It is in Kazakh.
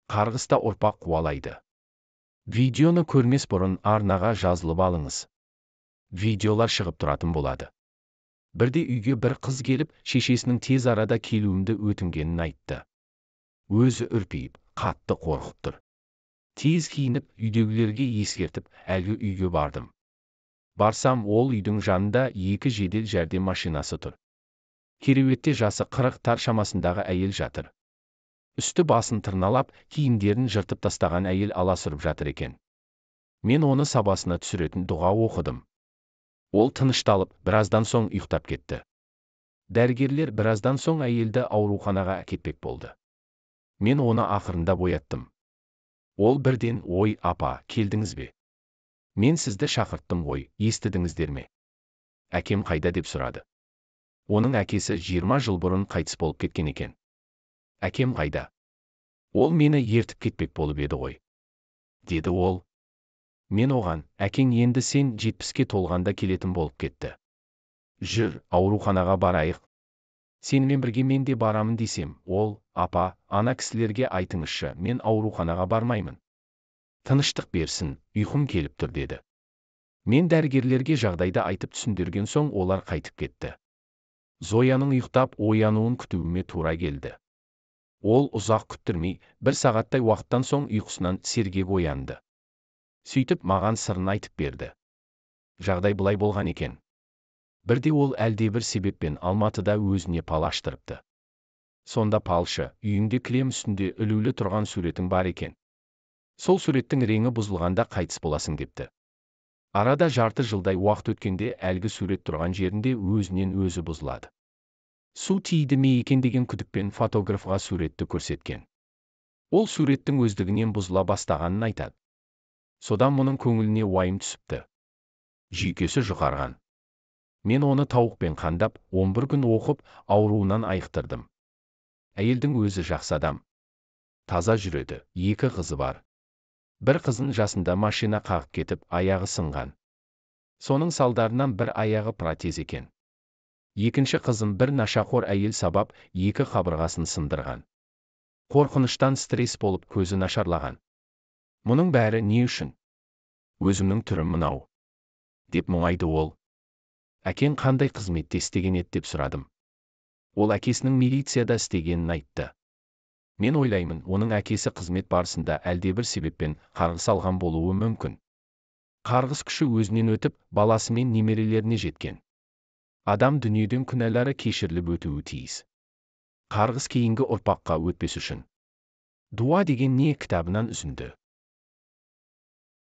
Қарғыс та ұрпақ қуалайды. Видеоны көрмес бұрын арнаға жазылып алыңыз. Видеолар шығып тұратын болады. Бірде үйге бір қыз келіп, шешесінің тез арада келуімді өтінгенін айтты. Өзі үрпиіп, қатты қорқып тұр. Тез киініп, үйдегілерге ескертіп, әлгі үйге бардым. Барсам, ол үйдің жанында екі жедел жәрдем машинасы тұр. Кереуетте жасы 40-тар шамасындағы әйел жатыр. Үсті басын тырналап, киімдерін жыртып тастаған әйел аласұрып жатыр екен. Мен оны сабасына түсіретін дұға оқыдым. Ол тынышталып, біраздан соң ұйықтап кетті. Дәрігерлер біраздан соң әйелді ауруханаға әкетпек болды. Мен оны ақырындап ояттым. Ол бірден: "Ой, апа, келдіңіз бе? Мен сізді шақырттым ғой, естідіңіздер ме? Әкем қайда?" деп сұрады. Оның әкесі 20 жыл бұрын қайтыс болып кеткен екен. "Әкем қайда? Ол мені ертіп кетпек болып еді ғой", – деді ол. Мен оған: "Әкең енді сен 70-ке толғанда келетін болып кетті. Жүр, ауруханаға барайық. Сенімен бірге мен де барамын", – десем, ол: "Апа, ана кісілерге айтыңызшы, мен ауруханаға бармаймын. Тыныштық берсін, ұйқым келіп тұр", – деді. Мен дәрігерлерге жағдайды айтып түсіндірген соң, олар қайтып кетті. Зояның ұйықтап оянуын күтуіме тура келді. Ол ұзақ күттірмей, бір сағаттай уақыттан соң ұйқысынан сергек оянды. Сөйтіп маған сырын айтып берді. Жағдай былай болған екен. Бірде ол әлдебір себеппен Алматыда өзіне пал аштырыпты. Сонда палшы: "Үйіңде кілем үстінде ілулі тұрған суретің бар екен. Сол суреттің реңі бұзылғанда қайтыс боласың", – депті. Арада жарты жылдай уақыт өткенде әлгі сурет тұрған жерінде өзінен өзі бұзылады. Су тиді ме екен деген күдікпен фотографқа суретті көрсеткен. Ол суреттің өздігінен бұзыла бастағанын айтады. Содан мұның көңіліне уайым түсіпті. Жүйкесі жұқарған. Мен оны тауықпен қандап, 11 күн оқып, ауруынан айықтырдым. Әйелдің өзі жақсы адам. Таза жүреді, екі қызы бар. Бір қызын жасында машина қағып кетіп, аяғы сынған. Соның салдарынан бір аяғы протез екен. Екінші қызым бір нашақор әйел сабап, екі қабырғасын сындырған. Қорқыныштан стресс болып, көзі нашарлаған. Мұның бәрі не үшін? Өзімнің түрім мынау, деп мұңайды ол. "Әкең қандай қызметте істеген еді?" деп сұрадым. Ол әкесінің милицияда істегенін айтты. Мен ойлаймын, оның әкесі қызмет барысында әлдебір себеппен қарғыс алған болуы мүмкін. Қарғыс күші өзінен өтіп, баласы мен немерелеріне жеткен. Адам дүниеден күнәлары кешіріліп өтуі тиіс. Қарғыс кейінгі ұрпаққа өтпес үшін. Дуа деген не кітабынан үзінді.